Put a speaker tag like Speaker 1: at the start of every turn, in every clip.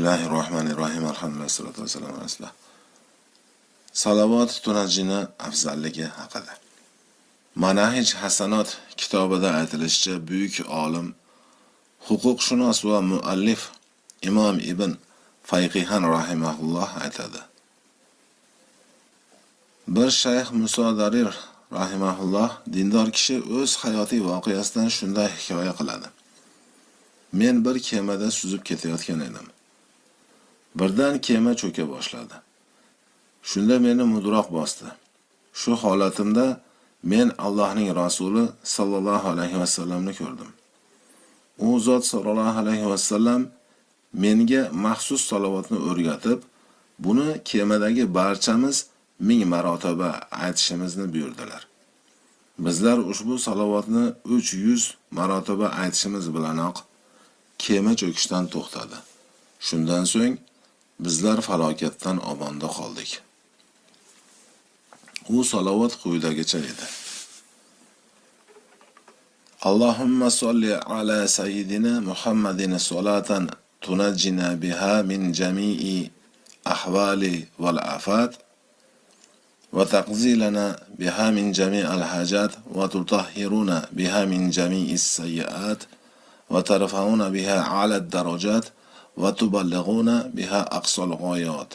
Speaker 1: Bismillahirrohmanirrohim. Alhamdulillah, salatu vassalamu ala rasulilloh. Salovat tunajina afzalligi haqida. Manahij Hasanot kitobida aytilishicha, buyuk olim, huquqshunos va muallif Imom Ibn Fayqihan rahimahulloh aytadi: Bir shayx Muso Darir rahimahulloh dindor kishi o'z hayotiy voqeasidan shunday hikoya qiladi: Men bir kemada suzib ketayotgan edim. Birdan kema cho'ka boshladi. Shunda meni mudroq bosdi. Shu holatimda men Allohning rasuli sallallohu alayhi vasallamni ko'rdim. U zot sallallohu alayhi vasallam menga maxsus salovatni o'rgatib, buni kemadagi barchamiz 1000 marotaba aytishimizni buyurdilar. Bizlar ushbu salovatni 300 marotaba aytishimiz bilanoq kema cho'kishdan to'xtadi. Shundan so'ng bizlar falokatdan omonda qoldik. U salovat quyidagicha edi: Allohumma solli ala sayyidina Muhammadin solatan tunajjina biha min jami'i ahvali val afat va taqzi lana biha min jami'al hajat va tutahhiruna biha min jami'is sayyiat va tarfa'una biha a'la darajat va tuballighuna biha aqsal g'oyat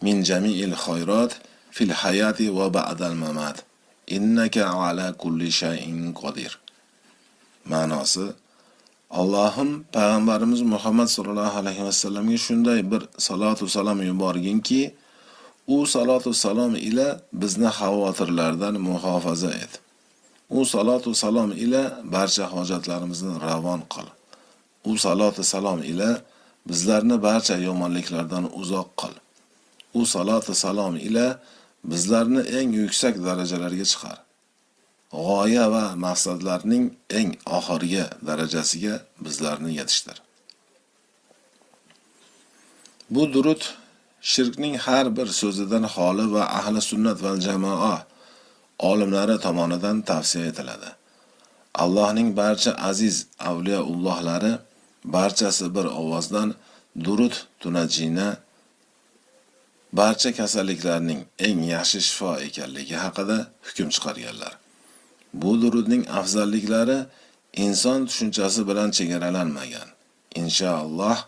Speaker 1: min jami'il khayrat fil hayati va ba'dal mamat, innaka ala kulli shay'in qodir. Ma'nosi: Allohim, payg'ambarimiz Muhammad sallallohu alayhi vasallamga shunday bir salatu salom yuborginki, u salatu salom ila bizni xavotirlardan muhofaza et. U salatu salom ila barcha hojatlarimizni ravon qil. U salatu salom ila bizlarni barcha yomonliklardan uzoq qil. U salatu salom ila bizlarni eng yuksak darajalarga chiqar. G'oya va maqsadlarning eng oxirgi darajasiga bizlarni yetishtir. Bu durud shirkning har bir so'zidan xoli va ahli sunnat val jamoa olimlari tomonidan tavsiya etiladi. Allohning barcha aziz avliyoullohlari barchasi bir ovozdan durud tunajina barcha kasalliklarning eng yaxshi shifo ekanligi haqida hukm chiqarganlar. Bu durudning afzalliklari inson tushunchasi bilan chegaralanmagan. Inshaalloh,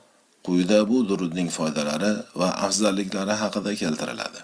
Speaker 1: quyida bu durudning foydalari va afzalliklari haqida keltiriladi.